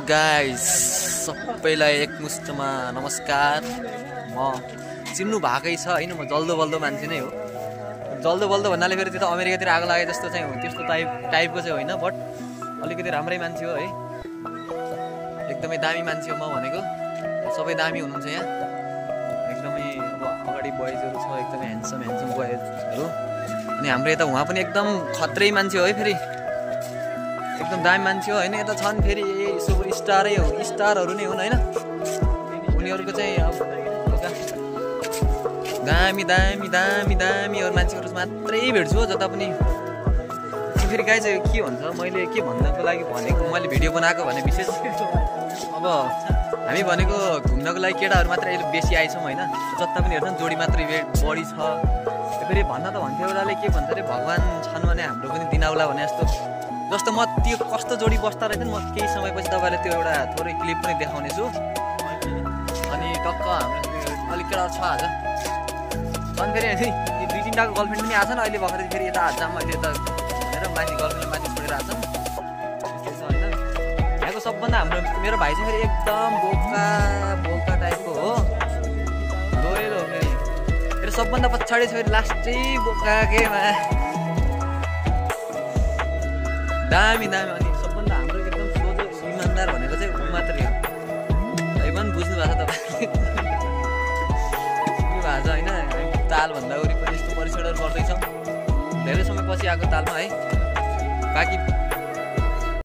Guys सबैलाई एकमुष्टमा नमस्कार। म चिन्नु भएकै छ हैन, म जल्दो बल्दो मान्छे नै हो। जल्दो बल्दो भन्नाले फेरि त्यो त अमेरिकातिर आगो लागे जस्तो चाहिँ हो, त्यस्तो टाइपको चाहिँ होइन, बट अलिकति राम्रै मान्छे हो है। एकदमै दामी मान्छे हो म भनेको। सबै दामी हुनुहुन्छ यहाँ, एकदमै अब अगाडि बोइजहरू छ, एकदमै ह्यान्डसम बोइजहरू। अनि हाम्रो यता उहाँ पनि एकदम खत्रै मान्छे हो है, फेरि एकदम दामी मान्छे हो हैन। यता छन् फेरि सुपर स्टारै हो, स्टारहरू नै हुन् हैन। उनीहरूको चाहिँ अब दामी दामी दामी दामीहरू मान्छेहरू मात्रै भेट्छु हो जता पनि। फेरि गाई चाहिँ के भन्छ, मैले के भन्नको लागि भनेको, मैले भिडियो बनाएको भने विशेष अब हामी भनेको घुम्नको लागि केटाहरू मात्रै अहिले बेसी आइछौँ होइन। जता पनि हेर्छन् जोडी मात्रै बढी छ। फेरि भन्न त भन्थ्यो एउटाले, के भन्छ अरे, भगवान् छन् भने हाम्रो पनि दिनाउला भने जस्तो म त्यो कस्तो जोडी बस्दा रहेछ नि। म केही समयपछि तपाईँलाई त्यो एउटा थोरै क्लिप पनि देखाउने छु। अनि टक्क हाम्रो अलिक केटा छ आज छन्। फेरि दुई तिनवटाको गर्लफ्रेन्ड पनि आएको छ नि अहिले भर्खरै। फेरि यता जाम अहिले त हेर माथि गर्लफ्रेन्डले माथि छोडेर आएको छ त्यस्तो छ होइन। यहाँको सबभन्दा मेरो भाइ चाहिँ फेरि एकदम बोका टाइपको हो, लोयलो हो। फेरि सबभन्दा पछाडि छ फेरि लास्टै बोका केमा दामी दामी। अनि सबभन्दा हाम्रो एकदम सोझो इमान्दार भनेको चाहिँ ऊ मात्रै हो। है पनि बुझ्नु भएको छ तपाईँले, बुझ्नु भएको छ होइन। तालभन्दा वरिपरि यस्तो परीक्षणहरू गर्दैछौँ धेरै समय पछि आएको तालमा है। बाँकी